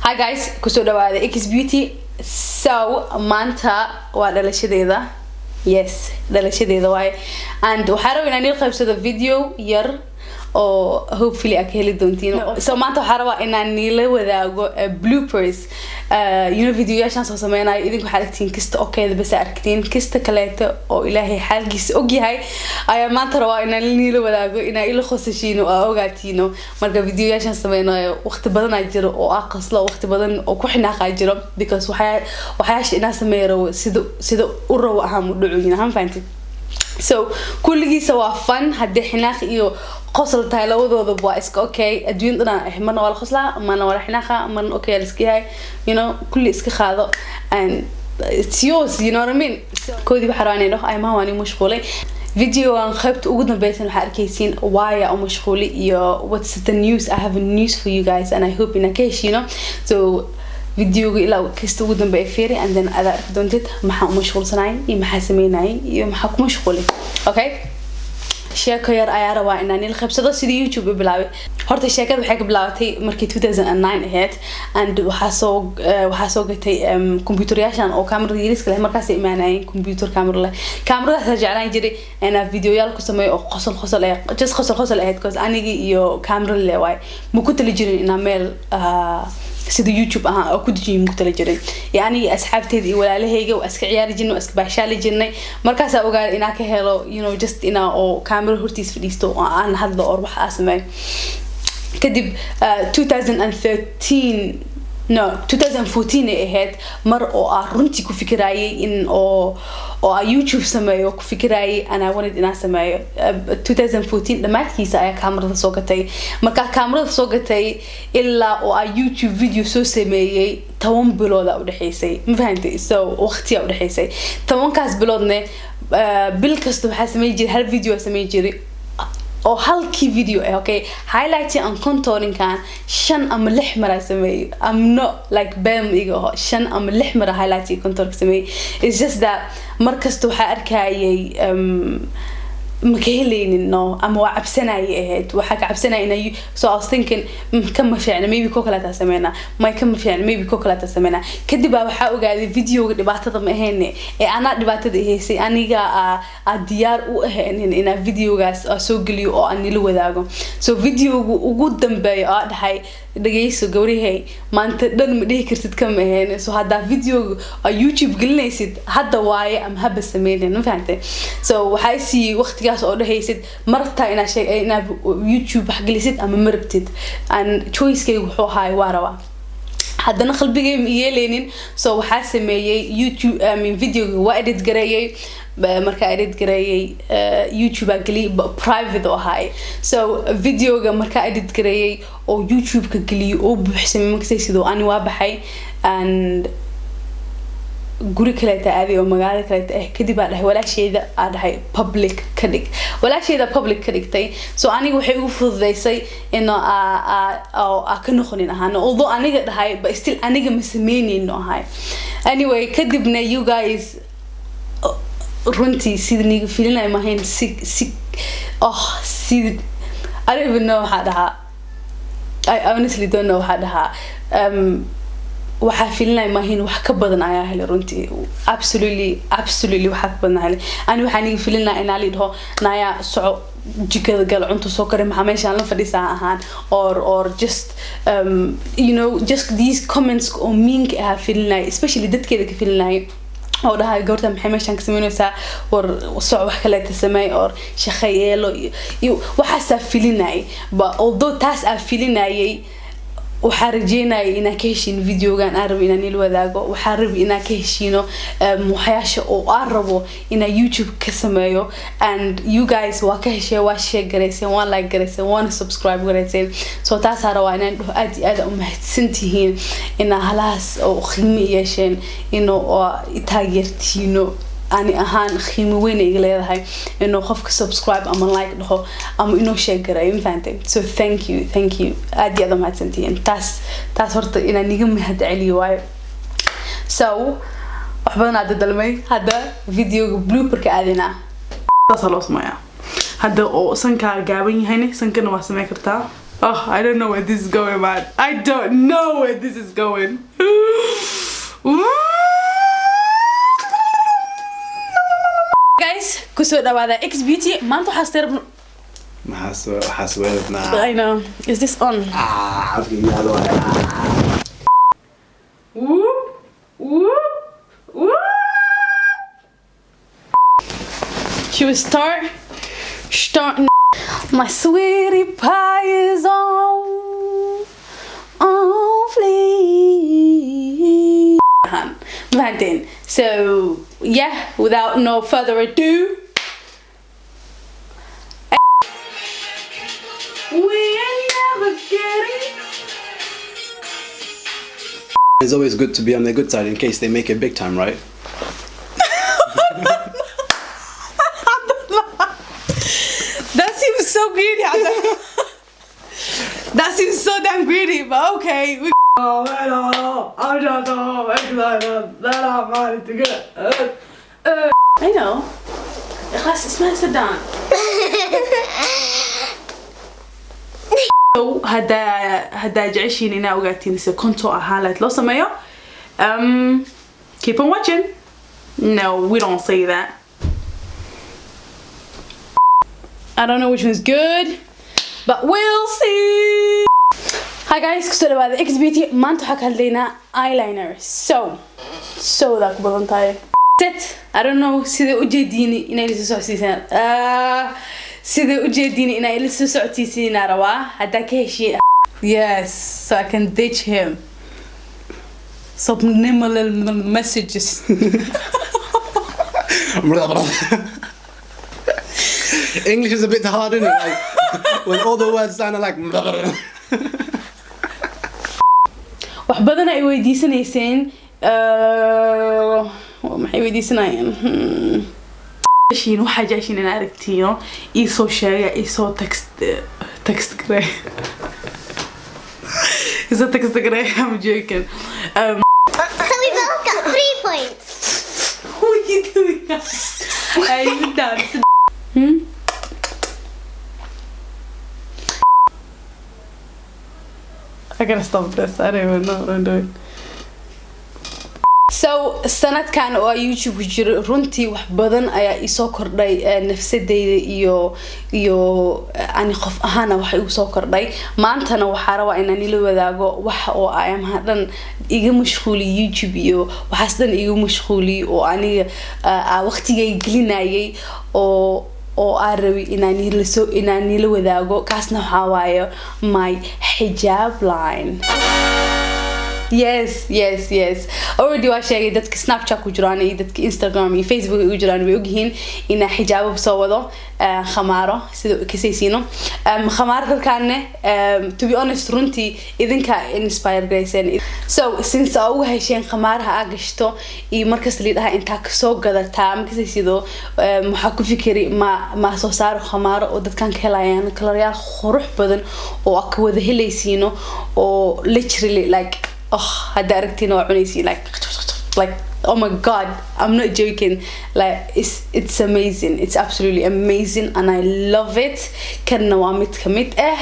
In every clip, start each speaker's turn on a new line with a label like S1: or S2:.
S1: Hi guys, kusoo dhawaada X Beauty. So maanta waa dhalashadeeda. Yes, dhalashadeeda waaye, and waxaa rabaa inaan il qaybsado video yar oo hopefully aa ka heli doontiin. So maanta waxaa rabaa inaan niila wadaago bloopers, videoyaashaan soo sameynayo. Idinku waxaa aragtiin kasta okayda bas aragtiin, kasta kaleeto oo Ilaahay xaalkiisa ogyahay ayaa maanta rabaa inaan niila wadaago, inaa ila qosashiino oo aa ogaatiino. Marka videoyaashaan sameynayo, waqti badanaa jiro oo aa qaslo, waqti badan oo ku xinaaqaa jiro, because waxyaasha inaa sameeyo rabo sida u rabo ahaan u dhacoyin ahaan, fahantid? So kulligiisa waa fun. Haddii xinaaq iyo qosol tahay, labadoodaba waa iska okay. Adduun dhan ah, marna waa la qoslaa, marna waa la xinaaqa, marna okay la iska yahay, kulli iska qaado and it's yours, you know what I mean? Koodii waxaa rabaa inay dhaho aymaha waan ii mashquulay. Videogan qaybta ugu dambeysan waxaa arkaysiin waya u mashquuli iyo what's the news. I have a news for you guys and I hope inaan ka heshiino. So videoga ilaa kasta ugu dambeeya fiiri, and then adaa arki doontid maxaa u mashquulsanayay iyo maxaa sameynayay iyo maxaa ku mashquulay. Okay, sheeko yar ayaa rabaa inaan il qaybsado sidii YouTube u bilaabay. Horta sheekada waxay ka bilaabatay markii 2009 ahayd, and waxaa soo gatay computeryaashan oo kamerada yariiska leh. Markaasay imaanayeen computer camera leh. Kameradaas jeclaan jiray inaan videoyaal ku sameeyo oo qosol qosol eh, just qosol qosol ahayd, because anigii iyo camera leh waay. Ma ku tali jirin inaan meel sida YouTube ahaan oo ku dejiyo, ma ku tali jirin. Iyo anigii asxaabteeda iyo walaalahayga waa iska ciyaari jirnay, waa iska baashaali jirnay. Markaasaa ogaaday inaan ka helo, just inaa oo camera hortiis fadhiisto oo aan hadlo or wax aa sameeyo. Kadib 2013, no, 2014 ay ahayd mar oo aan runtii ku fikirayay in oo aan YouTube sameeyo ku fikirayay, and I wanted inaan sameeyo. 2014 dhammaadkiisa ayaa kaamarada soo gatay. Markaa kaamarada soo gatay ilaa oo aan YouTube video soo sameeyey, 10 bilooda udhexaysay, ma fahantay? So waqtiyaa udhexaysay. 10kaas biloodne, bil kasta waxaa sameyn jiray hal video aa sameyn jiray oo halkii video ah. Okay, highlighting and contouringkan shan ama lix mar aa sameeyey. I'm not like bam iga aho, shan ama lix mar aa highlighting contourka sameeyey. It's just that mar kasta waxaa arkayay ma ka helaynin, no, ama waa cabsanayay ahayd, waxaa ka cabsanaya inay. So I was thinking, kama fiicna, maybe ko kaleetaa sameynaa, may kama fiicna, maybe ko kaleetaa sameynaa. Kadib baa waxaa ogaaday videoga dhibaatada ma ahayne ee anaa dhibaatada ihaysay. Aniga aa diyaar u ahaynin inaa videogaas aa soo geliyo oo aan nila wadaago. So videoga ugu dambeeya oo aa dhahay, "Dhageyso gawrihey, maanta dhan ma dhihi kartid kama ahayn." So haddaa videoga aa YouTube gelinaysid hadda waaye ama haba sameynin, ma fahantay? So waxaa siiyey waqtigaas oo dhahaysid ma rabtaa inaa sheeg inaad YouTube wax gelisid ama ma rabtid, and choicekayga wuxuu ahaay waa rabaa. Haddana qalbigay ma yeeleynin. So waxaa sameeyey YouTube, I mean, videoga waa edit gareeyey. Markaa edit gareeyey, YouTube aa geliyay, private oo ahaay. So videoga markaa edit gareeyey oo YouTube-ka geliyay oo buuxsamay, markasay sidoo ani waa baxay and guri kaleeta aaday oo magaalo kaleeta ah. Kadib aa dhahay walaasheeda, aa dhahay public ka dhig. Walaasheeda public ka dhigtay. So aniga waxay ugu fududeysay in aa ka noqonin ahaan, although aniga dhahay, but still aniga ma sameyneyno ahay. Anyway, kadibna you guys, runtii sida niga filinay mahayn. Si oh si I don't even know waxaa dhahaa. I honestly don't know waxaa dhahaa. Waxaa filinaya maahin, wax ka badan ayaa helay runtii. Absolutely, absolutely, waxaa ka badan ayaa helay. Ani waxaan iga filinaa inaa li dhaho, "Naya, soco, jikada gal, cunto soo kari, maxaa meeshaan la fadhiisaa?" ahaan, or just just these comments oo meanka ahaa filinaya, especially dadkeeda ka filinaya oo dhahay, "Gabarta maxay meeshaan ka sameynaysaa? War soc, wax kaleeta sameey or shaqo yeelo," iyo waxaasaa filinayay. But although taas aa filinayay, waxaa rajeynaya inaan ka heshiino videogan aan rabo inaan il wadaago. Waxaa rabi inaan ka heshiino waxyaasha oo aan rabo inaan YouTube ka sameeyo, and you guys waa ka hesheen, waa share garayseen, waa like garayseen, waana subscribe garayseen. So taasaa rabaa inaan dhaho aad iyo aad u mahadsan tihiin inaa halahaas oo qiimo yeesheen, inuu taageertiino. Ani ahaan qiimo weyn ay iga leedahay inuu qofka subscribe ama like dhaho ama inuu share gareeyo, ma fahantay? So thank you, thank you, aad iyo aad umahadsantihiin. Taas horta inaan iga mahad celiyo waayo. So wax badan aada dalmay. Hadda videoga blooperka aadinaa.
S2: Saasaa loo sameeyaa. Hadda oo sankaa gaaban yahayna, sankana waa sameyn kartaa.
S1: Oh, I don't know where this is going, man. I don't know where this is going. Guys, kusoo dhawaada X Beauty. Maanta waxaa stir
S2: Maxaa waxaa sweeradnaa?
S1: I know. Is this on?
S2: Ah, afka yaalo.
S1: Whoop, whoop, whoop. Should we start? Start. My sweetie pie is on fleek. Fahanteen? So yeah, without no further ado, we ain't never getting.
S2: It's always good to be on the good side in case they make it big time, right?
S1: That seems so greedy. That seems so damn greedy, but okay. We I know. خلاص اسمها sit down. So haddaa jeceshiin inaa ogaatiin se contour ahaan lahayd loo sameeyo, keep on watching. No, we don't say that. I don't know which one's good, but we'll see. Hi guys, kusoo dhawaada X Beauty. Maanta waxaa ka hadlaynaa eyeliner. So daa ku badan tahay. Set, I don't know sida ujeediin inay ila soo socodsiisaan. Sida ujeediin inay ila soo socodsiisiin rabaa. Haddaa ka heshiin. Yes, so I can ditch him. Subliminal messages.
S2: English is a bit hard, isn't it? Like when all the words sound like.
S1: Wax badan ay weydiisanayseen, maxay weydiisanayeen? Jeceshiin, waxaa jeceshiin in aragtiino, iisoo sheega, iisoo text garee, iisoo text garee. I'm joking.
S3: So we both got 3 points.
S1: What are you doing? Ay, sit down. Hmm? I gotta stop this. I don't even know what I'm doing. So sanadkan oo YouTube ku jiro, runtii wax badan ayaa isoo kordhay, nafsadeyda iyo ani qof ahaana wax igu soo kordhay. Maantana waxaa rabaa inaan ila wadaago waxa oo ayamaha dhan iga mashquuliy YouTube iyo waxaas dhan iga mashquuliy oo aniga waqtigay gelinayay oo aan rabay inaan nila wadaago. Kaasna waxaa waaye my xijaab line. Yes, already waa sheegay dadka Snapchat ku jiraan iyo dadka Instagram iyo Facebook ay u jiraan way ogyihiin inaa xijaabo soo wado, khamaaro sida kasaysiino, khamaaro kalkaane. To be honest, runtii idinka inspire garayseen. So since aa uga hesheen khamaaraha aa gashto iyo markasta liidhaha intaa kasoo gadataa ma kasaysido, waxaa ku fikiri ma soo saaro khamaaro oo dadkan ka helayaan kalaryaal qurux badan oo aa ka wada helaysiino oo literally like, oh, hadda aragtiin waa cunaysiin, like oh my God, I'm not joking, like it's amazing, it's absolutely amazing and I love it. Kanna waa mid kamid ah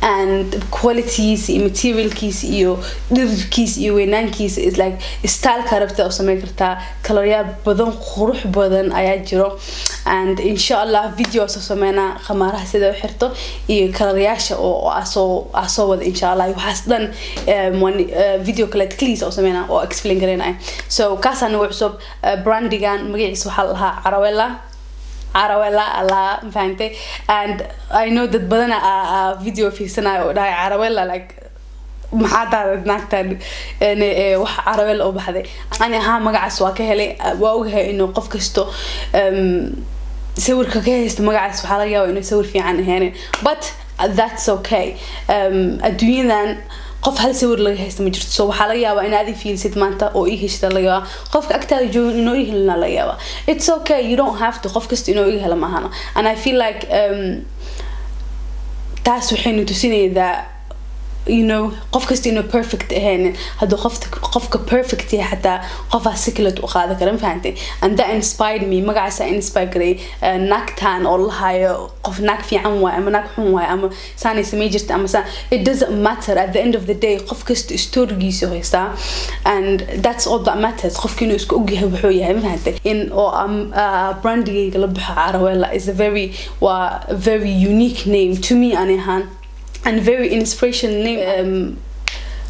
S1: and qualitygiisa iyo materialkiisa iyo dhirirkiisa iyo weynaankiisa is like styleka rabta oo sameyn kartaa. Kalaryaal badan qurux badan ayaa jiro and insha Allah video soo sameynaa khamaaraha sida u xirto iyo kalaryaasha oo aa soo wada insha Allah. Waxaas dhan video kale kaligiis oo sameynaa oo explain gareynaya. So kaasaa nagu cusub. Brandigan magaciisa waxaa la lahaa Carawela, Carawela allah, mafahantay? And I know dad badan aa video fiirsanayo oo dhahay Carawela, like maxaa tahay naagtan wax Carawela u baxday? Ani ahaan magacaas waa ka helay. Waa ogahay inuu qof kasto sawirka ka haysto magacaas, waxaa laga yaabaa inuu sawir fiican ahaanin, but that's okay. Adduunyadan qof hal sawir laga haysto ma jirto. So waxaa laga yaabaa in aad fiirisid maanta oo ii heshida, laga yaabaa qofka agtaada joogin inuu ii helina laga yaabaa. It's okay, you don't have to qof kasta inuu iga helo maahano. And I feel like taas waxaynu tusinaydaa Qof kasta inuu perfect ahayn, hadduu qofka perfect yahay, xataa qofaa si kaleet u qaadan kara, ma fahantay? And that inspired me. Magacaasa inspire garay naagtan oo lahayo qof naag fiican waay ama naag xun waay ama saanay samay jirta ama saan. It doesn't matter. At the end of the day, qof kasta storygiisa haystaa and that's all that matters. Qofka inuu isku ogyahay wuxuu yahay, ma fahantay? In oo brandigayga la baxo Carawela is a very, waa a very unique name to me ani ahaan and very inspirational name.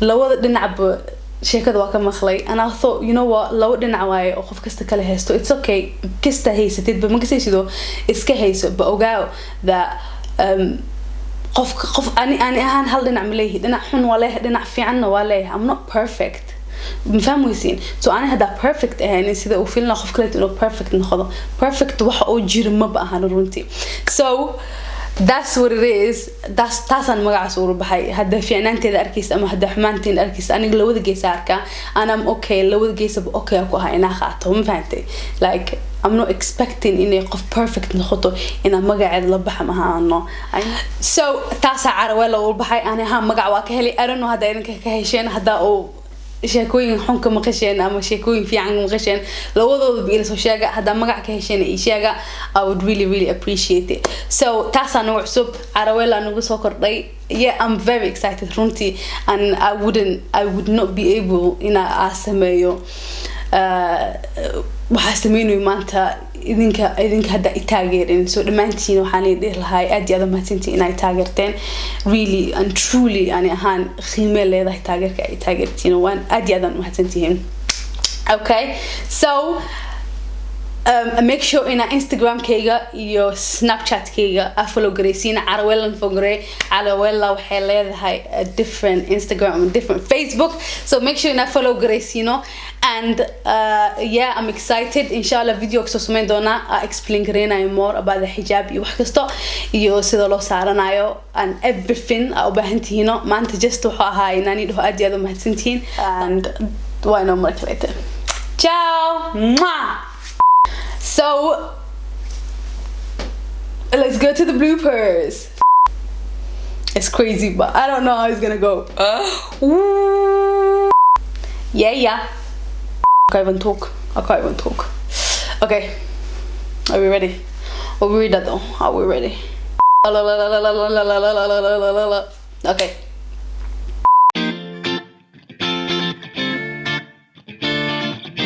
S1: Labada dhinacba sheekada waa ka maqlay and I thought, you know what, laba dhinac waaye oo qof kasta kale haysto. It's okay, kasta haysatid ba makasaysido, iska hayso ba. Ogaaw that qof qof ani ahaan hal dhinac ma leeyahay. Dhinac xun waa leeyahay, dhinac fiicanna waa leeyahay. I'm not perfect, ma fahmaysiin? So ani haddaa perfect ahayn, sida uu filna qof kaleeto inuu perfect noqdo? Perfect waxa uu jiro maba ahan runtii. So that's what it is. That's taasaan magacaas ugu baxay. Hadda fiicnaanteeda arkaysa ama hadda xumaanteeda arkaysa, aniga labada geesa arkaa and I'm okay. Labada geesaba okay ku ahaa inaa qaato, ma fahantay? Like, I'm not expecting inay qof perfect noqoto inaa magaceeda la baxa mahaano. So taasaa Carawela ugu baxay. Ani ahaan magac waa ka helay. I don't know hadda idinka ka hesheen, haddaa uu sheekooyin xun ka maqasheen ama sheekooyin fiican ka maqasheen. Labadoodaba ila soo sheega. Haddaa magac ka hesheen, ii sheega. I would really, really appreciate it. So taasaa nagu cusub, Carawela nagu soo kordhay. Yeah, I'm very excited runtii, and I wouldn't, I would not be able ina aa sameeyo waxaa sameynayo maanta idinka hadda i taageerin. So dhammaantiin waxaan idin dhihi lahaa aad iyo aad umahadsantiin inay taageerteen. Really and truly, ani ahaan qiime leedahay taageerka ay taageertiin. Waan aad iyo aad aan umahadsantihiin. Okay, so make sure ina Instagramkayga iyo Snapchatkayga aa follow garaysiin. Carawelan follow garay. Carawela waxay leedahay a different Instagram and different Facebook, so make sure ina follow garaysiino. And yeah, I'm excited. Inshallah video kasoo sameyn doonaa aa explain garaynayo more about the hijab iyo wax kasto iyo sida loo saaranayo and everything aa u baahan tihiino. Maanta just wuxuu ahaa inaan idhaho aad iyo aad umahadsantihiin and waa inoo mar kaleete. Ciao. Mwah! So let's go to the bloopers. It's crazy, but I don't know how it's gonna go. Ooh. Yeah. I can't even talk. I can't even talk. Okay. Are we ready? Are we ready though? Are we ready? Okay.